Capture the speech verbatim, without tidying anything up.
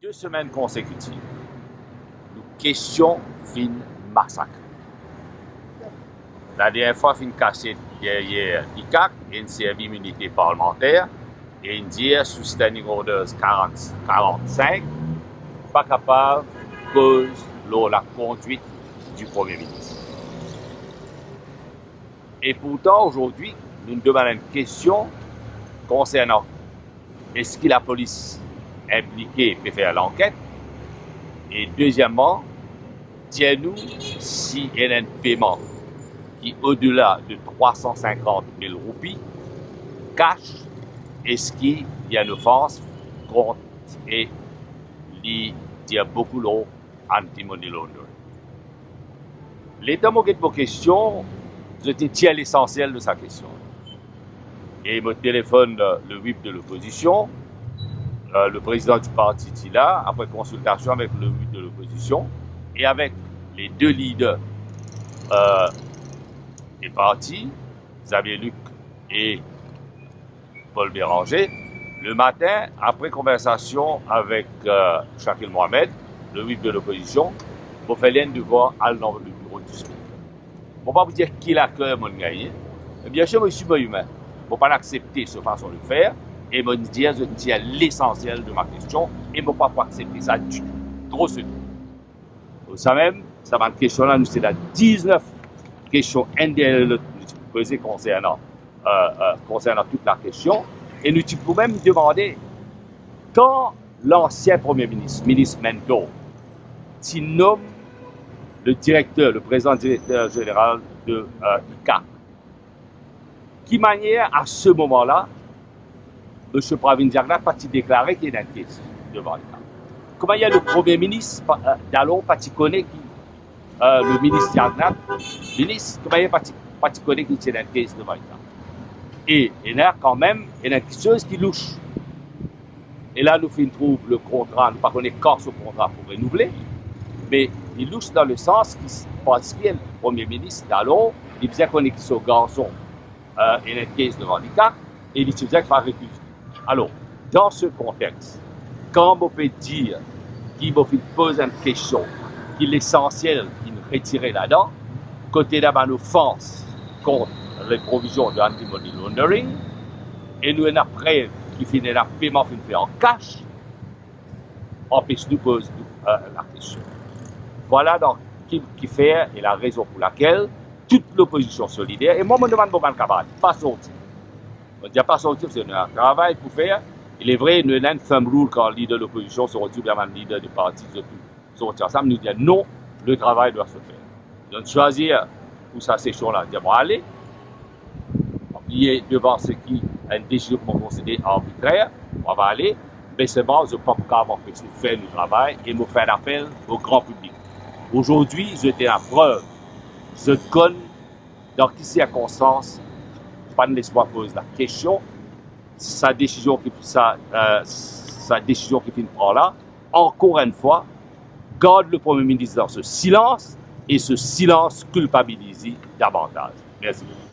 De semenn konsekitiv, nou kestion finn masakre. Ladernie fwa finn kasiet deryer ICAC e inn servi iminite parlmanter e inn dir sou Standing Orders karant, karant-sink, pa kapav koz lor lakondwit di Premie Minis. E pourtan, azordi, nou demann enn kestion konsernan eski lapolis inplike pe fer lanket, e dezieman, dir nou si ena enn peman ki odela de trwa san sinkant mil roupi, kas, eski li enn ofans kont e li dir boukou lor anti-money laundering. Letan mo get mo kestion, zot inn tir lesansiel de sa kestion. E mo telefonn, euh, le whip de lopozision, euh, le prezidan di parti ti la, apre konsiltasion avek le whip de lopozision e avek le de lider, euh, de parti, Xavier Luc e Paul Bérenger, le matin, apre konversasion avek, euh, Shakil Mohamed, le whip de lopozision, mo fer li enn devwar al dan le biro di Speaker. Mo pa pou dir ki laker mo'nn gagne, me biensir, mo isi mo imin. Mo pa'nn aksepte so fason de fer, e mo'nn dir zot inn tir lesansiel de ma kestion, e mo pa pou aksepte sa ditou. Tro se tro. Samem, sa bann kestion la, nou ti ena diznef kestion, enn deryer lot, nou ti poze konsernan, euh, euh, konsernan tou lakestion, e nou ti pou mem demande, kan lansien Premie Minis, Minis Mentor, ti nom le direkter, le prezidan direkter zeneral de, euh, ICAC, ki manier, a se moman la, Misie Pravin Jagannath pa ti deklare ki ena enn kes devan ICAC? Ki manier le Premie Minis pa, euh, dalor pa ti kone ki, euh, le Minis Jagannath, Minis, ki manier pa ti, pa ti kone ki ti ena enn kes devan ICAC? E ena kanmem, ena enn kiksoz ki louch. E la nou finn trouv le kontra, nou pa kone kan so kontra pou renouvle, me li louch dan le sans ki, parski Premie Minis dalor, li bizin kone ki so garson, euh, ena enn kes devan ICAC, e li ti bizin ki pa rekize. Alor, dan se kontex, kan mo pe dir ki mo finn poz enn kestion ki lesansiel inn retire ladan, kot ena bann ofans kont le provizion de anti-money laundering, e nou ena prev ki finn ena peman finn fer an kas, anpes nou poz nou, euh, lakestion. Vwala donk ki, kifer e larezon pou lakel tou lopozision solider, e mwa mo demann mo bann kamarad, pa sorti. Mo dir pa sorti, parski nou ena travay pou fer. Il est vrai, nou ena enn thumb rule kan lider lopozision sorti, oubien bann lider de parti, zot tou sorti ansam, nou dir non, le travay dwa se fer. Donk swazir pou sa sesion la, dir mwa ale, apiye devan seki enn desizion ki mo konsidere arbitrer, mo va ale, me selman zot pa pou kapav anpes nou fer nou travay, e mo fer enn apel o gran piblik. Azordi, zot ena prev, zot konn dan ki sirkonstans, pa'nn les mwa poz lakestion, sa desizion ki, sa, euh, sa desizion ki finn pran la, ankor enn fwa, gard le Premie Minis dan so silans, e so silans kilpabiliz li davantaz. Mersi.